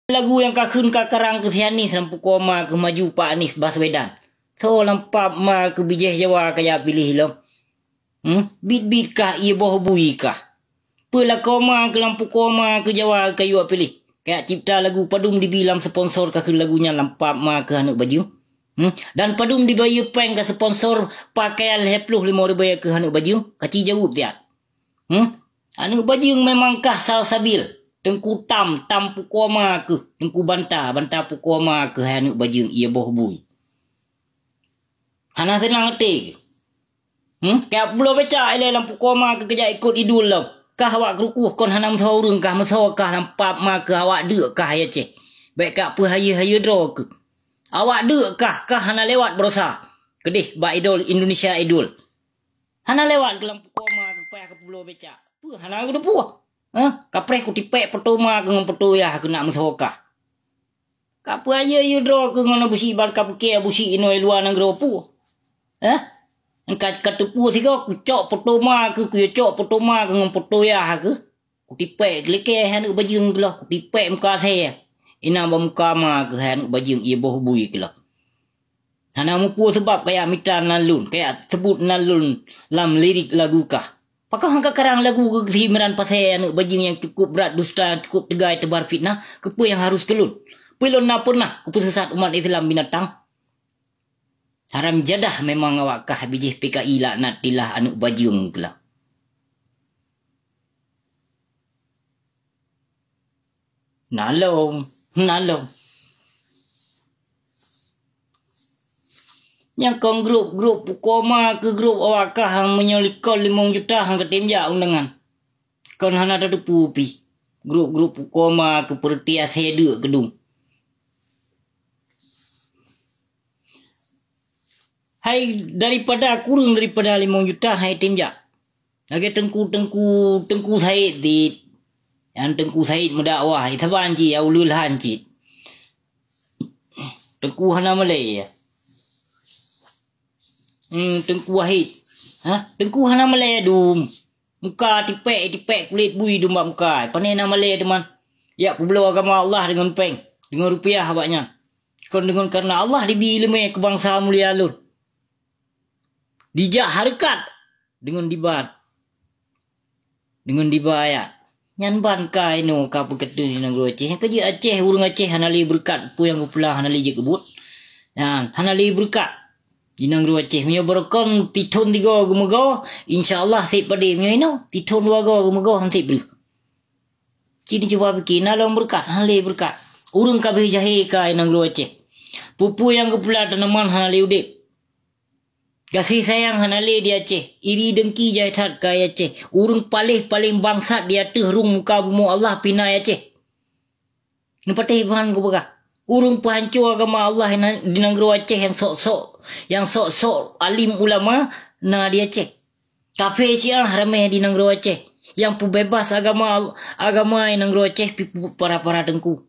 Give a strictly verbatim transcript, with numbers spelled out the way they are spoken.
Lagu nyang ka kheun ka karang keu si Anies lam pukoe ma keuh maju Pak Anies Baswedan. Soe lam pap ma keuh bijéh Jawa kajak piléh lom? Hmm? Bit-bit kah ié boh bui kah? Peue lakoe ma keuh lam pukoe ma keuh Jawa kayue piléh? Kajak cipta lagu padum dibi lam sponsor ka kheun lagu nyan lam pap ma keuh aneuk bajeueng? Hmm? Dan padum dibayeue péng ka sponsor pakaian lhée ploh limong ribée keuh aneuk bajeueng? Kaci jaweueb siat. Hmm? Aneuk bajeueng memang kah Salsabil, Teungku Tam, Tam pukoe ma keuh, Teungku Banta, Banta pukoe ma keuh hai aneuk bajeueng ié boh bui. Hana seunang até keuh? Hmm? Kajak bloe becak ilée lam pukoe ma keuh kajak ikot idul lom. Kah awak keurukoh kon hana meusawa ureuëng kah meusawa kah lam pap ma keuh awak deuk kah hai Aceh. Bék kajak peuhayeue-hayeue droe keuh. Awak deuk kah, kah hana lewat baroesa. Keudeh bak Idol Indonesia Idol. Hana lewat keuh lam pukoe ma keuh payah keu peubloe becak. Peue hana geuteupeue? Hah? Kapreh kutipék poto ma keuh ngon poto yah keuh nak meusawa kah. Ka peuhayeue-hayeue droe keuh ngon Abusyik ban ka peuke Abusyik inoe luwa nanggroe peue? Hah? Ka, ka teupeue sigoe kucok poto ma keuh, kuyue cok poto ma keuh ngon poto yah keuh. Kutipék geulikée hai aneuk bajeueng keuh lom, kutipék muka asée. Inan bak muka ma keuh hai aneuk bajeueng ié boh bui keuh lom. Hana mupeue seubab kajak mita nan lôn, kajak seubut nan lôn lam lirik lagu kah. Pakon han kakarang lagu keu si Imran Pasé aneuk bajeueng nyang cukup brat dusta, nyang cukup teugai teubar fitnah, keupeue nyang harus keu lôn? Peue lôn na peunah kupeuseusat umat Islam binatang? Haram jadah memang awak kah bijéh P K I laknatillah aneuk bajeueng keuh lom. Na lom, na lom. Nyang kon grup-grup pukoe ma keuh grup awak kah nyang meunyoe likot limong juta han katem jak undangan. Kon hana tateupeue pih. Grup-grup pukoe ma keuh peureuti asée deuk keudum. Hai daripada kureueng daripada limong juta hai tem jak. Lagée teungku, teungku, teungku Said dit. Nyang teungku Said meudakwah, saban cit, ya ulul han cit. Teungku hana malée, ya. Hmm, teungku Wahid. Ha? Teungku hana malée dum. Muka tipék, tipék kulét bui dum bak muka. Pane na malée teuma. Jak peubloe agama Allah deungon péng, deungon rupiah awaknyan. Kon deungon kareuna Allah dibi ileumé keu bansa mulia lôn. Dijak hareukat deungon dibat, deungon diba ayat. Nyan ban ka inoe ka peukeuteueng di nanggroe Aceh. Nyang keujeuet Aceh, ureuëng Aceh hana lé beureukat, peue nyang geupula hana lé jeuet keubuet. Nyan, hana lé beureukat di nanggroe Aceh. Meunyoe barokon tithon tigo geumeugo, insya Allah sép padé. Meunyoe inoe tithon dua go geumeugo, han sép breuh. Ci neucuba pike, na lom beureukat, han lé beureukat. Ureuëng ka beuh jahé ka i nanggroe Aceh. Peue-peue nyang geupula tanaman hana lé udeb. Gaséh sayang hana lé di Aceh. Iri deungki jai that ka i Aceh. Ureuëng paléh-paléng bangsat di ateueh rhueng muka bumoe Allah pih na i Aceh. Neupatéh ban kupeugah. Ureuëng peuhanco agama Allah na, di nanggroe Aceh nyang sok-sok, nyang sok-sok alim ulama na di Aceh. Kafé Syiah ramé di nanggroe Aceh. Nyang peubeubaih agama, agama i nanggroe Aceh pih para-para teungku.